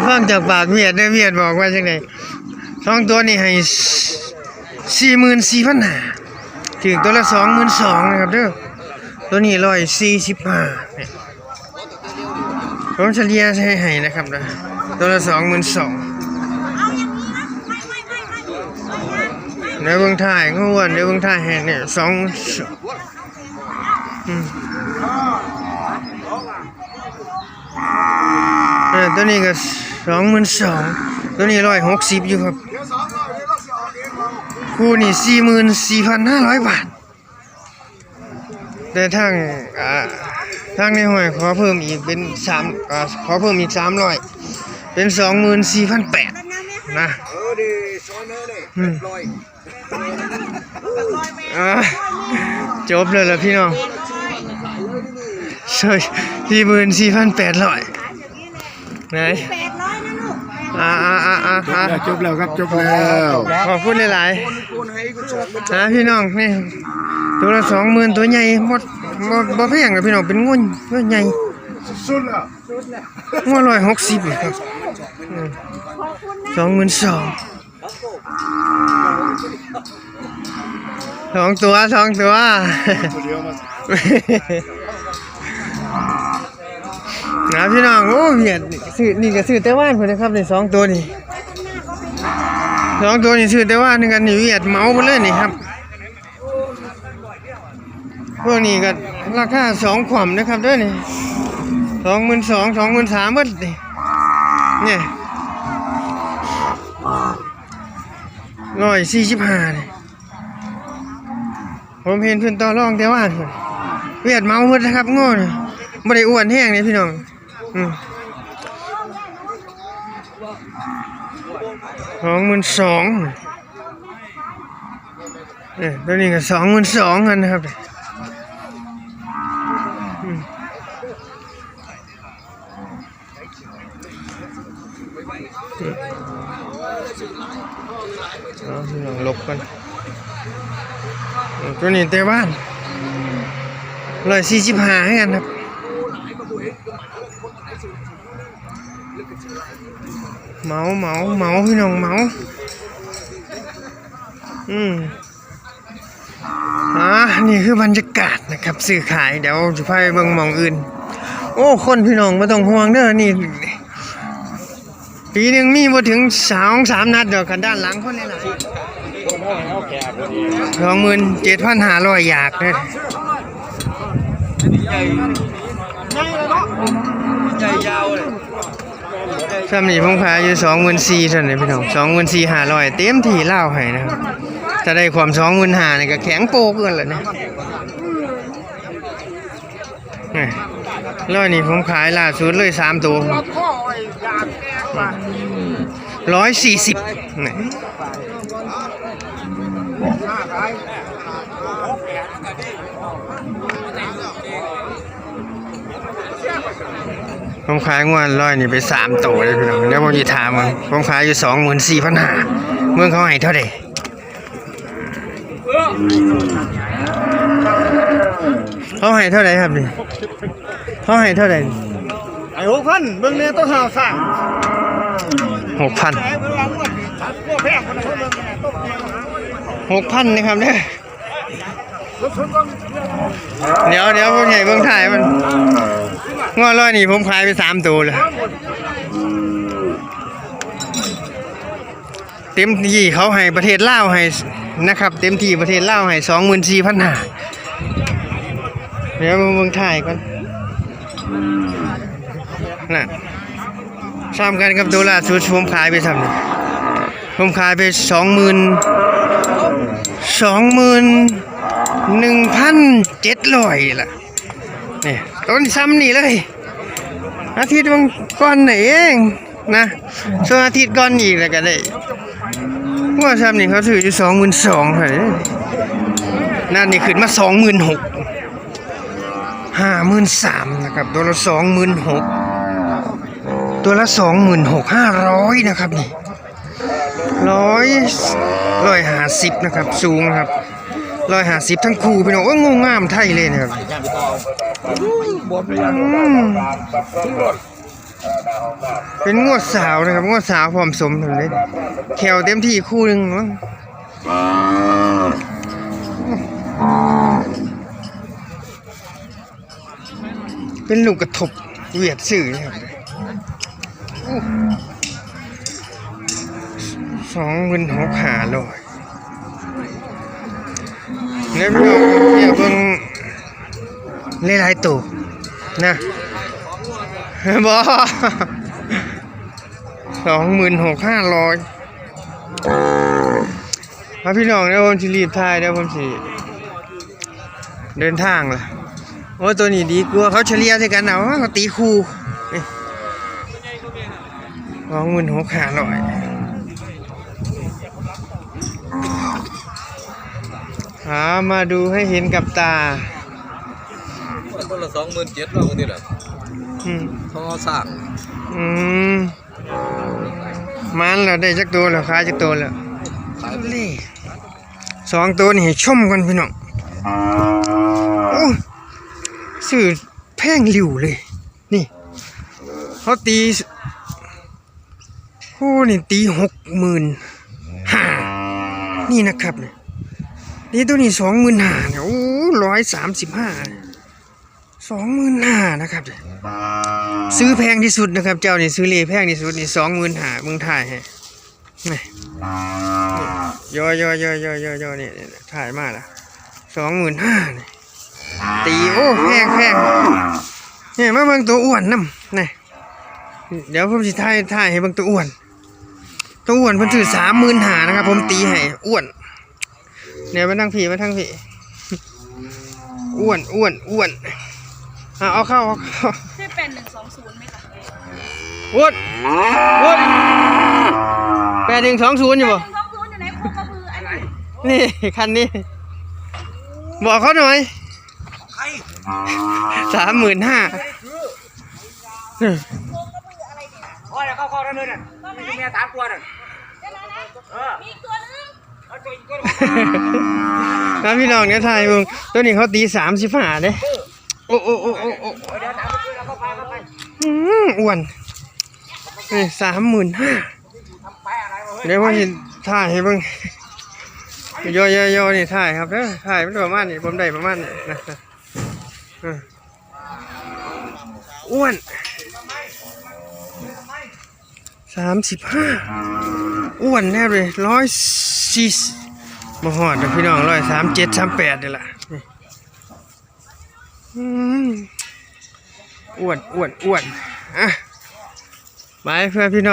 ຟັງຈາກປາກວຽດເດີ້ ວຽດບອກວ່າຈັ່ງໃດ? ສອງຕົວນີ້ໃຫ້ສີ່ໝື່ນສີ່ພັນຫ້າ ຖືກຕົວລະສອງໝື່ນສອງນະຄັບເດີ້. ຕົວນີ້ຮ້ອຍສີ່ສິບຫ້າ ເນຍ ຜົມສະເລ່ຍໃຫ້ ໃຫ້ນະຄັບເດີ້ ຕົວລະສອງໝື່ນສອງ. ດຽວເບິ່ງທ້າຍ ງົວອ້ວນ ດຽວເບິ່ງທ້າຍໃຫ້ ນີ້ ສອງໝື່ນສອງ ອືມ ເອີ ຕົວນີ້ກໍສອງໝື່ນສອງ ຕົວນີ້ຮ້ອຍຫົກສິບຢູ່ຄັບ. ຄູ່ນີ້ສີ່ໝື່ນສີ່ພັນຫ້າຮ້ອຍບາດ ແຕ່ທາງ ອ່າ ທາງນາຍຫ້ອຍຂໍເພີ່ມອີກເປັນສາມ ອ່າ ຂໍເພີ່ມອີກສາມຮ້ອຍ ເປັນສອງໝື່ນສີ່ພັນແປດນະ. ອືມ ອ່າ ຈົບແລ້ວລະພີ່ນ້ອງ ສີ່ໝື່ນສີ່ພັນແປດຮ້ອຍ ໄງ ອ່າ ອ່າ ອ່າ ອ່າ ຈົບແລ້ວ ຈົບແລ້ວຄັບ ຈົບແລ້ວ. ຂອບຄຸນຫຼາຍໆ ອ່າ ພີ່ນ້ອງ ນີ້ ຕົວລະສອງໝື່ນ ຕົວໃຫຍ່ ບໍ່ ບໍ່ ບໍ່ແພງນະພີ່ນ້ອງ ເປັນງົວ ງົວໃຫຍ່ ງົວຮ້ອຍຫົກສິບນີ້ຄັບ ອືມ ສອງໝື່ນສອງ ສອງຕົວ ສອງຕົວ ນະພີ່ນ້ອງ. ໂອ້ ວຽດນີ້ ຊື້ ນີ້ກໍຊື້ແຕ່ວານພຸ້ນນະຄັບ ນີ້ ສອງຕົວນີ້ ສອງຕົວນີ້ຊື້ແຕ່ວານຄືກັນນີ້ ວຽດເໝົາໝົດເລີຍນີ້ຄັບ. ພວກນີ້ກໍລາຄາສອງຂວັມນະຄັບເດີ້ນີ້ ສອງໝື່ນສອງ ສອງໝື່ນສາມໝົດນີ້ ນີ້ ຮ້ອຍສີ່ສິບຫ້ານີ້ ຜົມເຫັນເພິ່ນຕໍ່ລອງແຕ່ວ່າ ວຽດເໝົາໝົດນະຄັບ ງົວນີ້ ບໍ່ໄດ້ອ້ວນແຮງເດ້ພີ່ນ້ອງ ອືມ ສອງໝື່ນສອງ ເອີ ຕົວນີ້ກໍສອງໝື່ນສອງຫັ້ນນະຄັບ ອືມ ເອົາ ພີ່ນ້ອງຫຼົບກ່ອນ ເອົາ ຕົວນີ້ແຕ່ບ້ານ ຮ້ອຍສີ່ສິບຫ້າຄືກັນຄັບ ເໝົາ ເໝົາ ເໝົາ ພີ່ນ້ອງ ເໝົາ ອືມ ອ່າ ນີ້ຄືບັນຍາກາດນະຄັບ ຊື້ຂາຍ ດຽວຊິພາໄປເບິ່ງໝ່ອງອື່ນ. ໂອ້ ຄົນ ພີ່ນ້ອງ ບໍ່ຕ້ອງຫ່ວງເດີ້ ນີ້ ປີໜຶ່ງມີບໍ່ເຖິງສອງສາມນັດດອກ ຄັນດ້ານຫຼັງຄົນຫຼາຍໆ ສອງໝື່ນເຈັດພັນຫ້າຮ້ອຍ ຢາກເດີ້ ໃຫຍ່ແລ້ວເນາະ ໃຫຍ່ຍາວເລີຍ. ຊ່ຳນີ້ຜົມຂາຍຢູ່ສອງໝື່ນສີ່ເທົ່ານັ້ນພີ່ນ້ອງ ສອງໝື່ນສີ່ພັນຫ້າຮ້ອຍ ເຕັມທີ່ລາວໃຫ້ນະຄັບ ຖ້າໄດ້ຄວາມສອງໝື່ນຫ້າພັນນີ້ກໍແຂງໂປກເກີນລະນີ້ ນີ້ ຮ້ອຍນີ້ຜົມຂາຍລ່າສຸດເລີຍສາມໂຕ ຮ້ອຍສີ່ສິບນີ້ ຜົມຂາຍງົວຮ້ອຍນີ້ໄປສາມໂຕເດ້ພີ່ນ້ອງ ດຽວຜົມຊິຖາມເບິ່ງ ຜົມຂາຍຢູ່ສອງໝື່ນສີ່ພັນຫ້າ ເບິ່ງເຂົາໃຫ້ເທົ່າໃດ ເຂົາໃຫ້ເທົ່າໃດຄັບນີ້ ເຂົາໃຫ້ເທົ່າໃດ ໃຫ້ຫົກພັນ ເບິ່ງແດ່ໂຕເຮົາສ້າງ ຫົກພັນ ຫົກພັນນີ້ຄັບເດີ ດຽວ ດຽວ ຜູ້ໃຫຍ່ເບິ່ງທ້າຍມັນ ງົວຮ້ອຍນີ້ຜົມຂາຍໄປສາມໂຕແລ້ວ ເຕັມທີ່ເຂົາໃຫ້ ປະເທດລາວໃຫ້ນະຄັບ ເຕັມທີ່ປະເທດລາວໃຫ້ສອງໝື່ນສີ່ພັນຫ້າ ດຽວເບິ່ງທ້າຍກ່ອນ ນັ້ນ ຊ່ຳກັນກັບໂຕລ່າສຸດ ຜົມຂາຍໄປຊ່ຳນີ້ ຜົມຂາຍໄປສອງໝື່ນ ສອງໝື່ນໜຶ່ງພັນເຈັດຮ້ອຍລະ ນີ້ ໂຕນີ້ຊ່ຳນີ້ເລີຍ ອາທິດກ່ອນນີ້ເອງນະ ຊ່ວງອາທິດກ່ອນນີ້ລະກໍໄດ້ ງົວຊ່ຳນີ້ເຂົາຊື້ຢູ່ສອງໝື່ນສອງຫັ້ນ ນັດນີ້ຂຶ້ນມາສອງໝື່ນຫົກ ຫ້າໝື່ນສາມນະຄັບ ຕົວລະສອງໝື່ນຫົກ ຕົວລະສອງໝື່ນຫົກພັນຫ້າຮ້ອຍນະຄັບນີ້ ຮ້ອຍ ຮ້ອຍຫ້າສິບນະຄັບ ສູງນະຄັບ ຮ້ອຍຫ້າສິບທັງຄູ່ພີ່ນ້ອງ ໂອ້ຍ ງົວງາມໄທເລີຍນະຄັບ ອືມ. ເປັນງົວສາວນະຄັບ ງົວສາວພ້ອມສົມເດ້ ແຂ້ວເຕັມທີ່ຄູ່ໜຶ່ງເນາະ ເປັນລູກກະທົບຫວຽດຊື່ນະຄັບ ສອງໝື່ນຫົກພັນຫ້າຮ້ອຍ ແລ້ວພີ່ນ້ອງເບິ່ງຫຼາຍໆໂຕນະ ບໍ່ ສອງໝື່ນຫົກພັນຫ້າຮ້ອຍ ອ່າ ພີ່ນ້ອງ ດຽວຜົມຊິລີບຖ່າຍ ດຽວຜົມຊິເດີນທາງລະ ໂອ້ ໂຕນີ້ດີກວ່າ ເຂົາສະເລ່ຍໃສ່ກັນເອົາ ເຂົາຕີຄູ່ ສອງໝື່ນຫົກພັນຫ້າຮ້ອຍ ຫາມາດູໃຫ້ເຫັນກັບຕາ ມັນຄົນລະສອງໝື່ນເຈັດເນາະ ບາງທີລະ ອືມ ເຂົາເອົາສ້າງ ອືມ ມາແລ້ວ ໄດ້ຈັກໂຕແລ້ວ ຂາຍຈັກໂຕແລ້ວ ຂາຍ ສອງໂຕນີ້ໃຫ້ຊົມກັນພີ່ນ້ອງ ໂອ້ ຊື້ແພງລິ້ວເລີຍ ນີ້ ເຮົາຕີ ໂອ້ ນີ້ຕີຫົກໝື່ນຫ້າ ນີ້ນະຄັບ ນີ້ ນີ້ໂຕນີ້ສອງໝື່ນຫ້າ ນີ້ ໂອ້ ຮ້ອຍສາມສິບຫ້າ ສອງໝື່ນຫ້ານະຄັບ ຊື້ແພງທີ່ສຸດນະຄັບ ເຈົ້ານີ້ຊື້ເລແພງທີ່ສຸດນີ້ ສອງໝື່ນຫ້າ ເບິ່ງຖ່າຍໃຫ້ ນີ້ ຢໍໆໆໆໆ ນີ້ ນີ້ ນີ້ ຖ່າຍມາລະ ສອງໝື່ນຫ້າ ນີ້ ຕີ ໂອ້ ແພງໆ ນີ້ ມາເບິ່ງໂຕອ້ວນນຳ ນີ້ ດຽວຜົມຊິຖ່າຍ ຖ່າຍໃຫ້ເບິ່ງໂຕອ້ວນ ໂຕອ້ວນເພິ່ນຊື້ສາມໝື່ນຫ້ານະຄັບ ຜົມຕີໃຫ້ ອ້ວນ ດຽວມາທາງພີ້ ມາທາງພີ້ ອ້ວນ ອ້ວນ ອ້ວນ ເອົາ ເອົາເຂົ້າ ເອົາເຂົ້າ ໃຫ້ແປດໜຶ່ງສອງສູນແມ່ນລະ ອ້ວນ ອ້ວນ ແປດໜຶ່ງສອງສູນຢູ່ບໍ່ ແປດໜຶ່ງສອງສູນຢູ່ໃນໂຄກະບືອອັນນີ້ ນີ້ ຄັນນີ້ ບອກເຂົາໜ່ອຍ ສາມໝື່ນຫ້າ ພໍແລ້ວ ເຂົ້າໆນັ້ນເລີຍນັ້ນ ມີແມ່ສາມຕົວນັ້ນ ເອີ ມາພີ່ນ້ອງ ດຽວຖ່າຍເບິ່ງ ໂຕນີ້ເຂົາຕີສາມສິບຫ້າເດ້ ໂອ້ ໂອ້ ໂອ້ ໂອ້ ໂອ້ ອືມ ອ້ວນ ນີ້ ສາມໝື່ນຫ້າ ດຽວຜົມຊິຖ່າຍໃຫ້ເບິ່ງ ຢໍໆໆ ນີ້ ຖ່າຍຄັບເດີ ຖ່າຍມັນປະມານນີ້ ຜົມໄດ້ປະມານນີ້ນະ ເອີ ອ້ວນ ສາມສິບຫ້າ ອ້ວນແນວເລີຍ ຮ້ອຍສີ່ ບໍ່ຮອດດອກພີ່ນ້ອງ ຮ້ອຍສາມເຈັດ ສາມແປດນີ້ລະ ອືມ ອ້ວນ ອ້ວນ ອ້ວນ ອ່ະ ໄປເພື່ອພີ່ນ້ອງ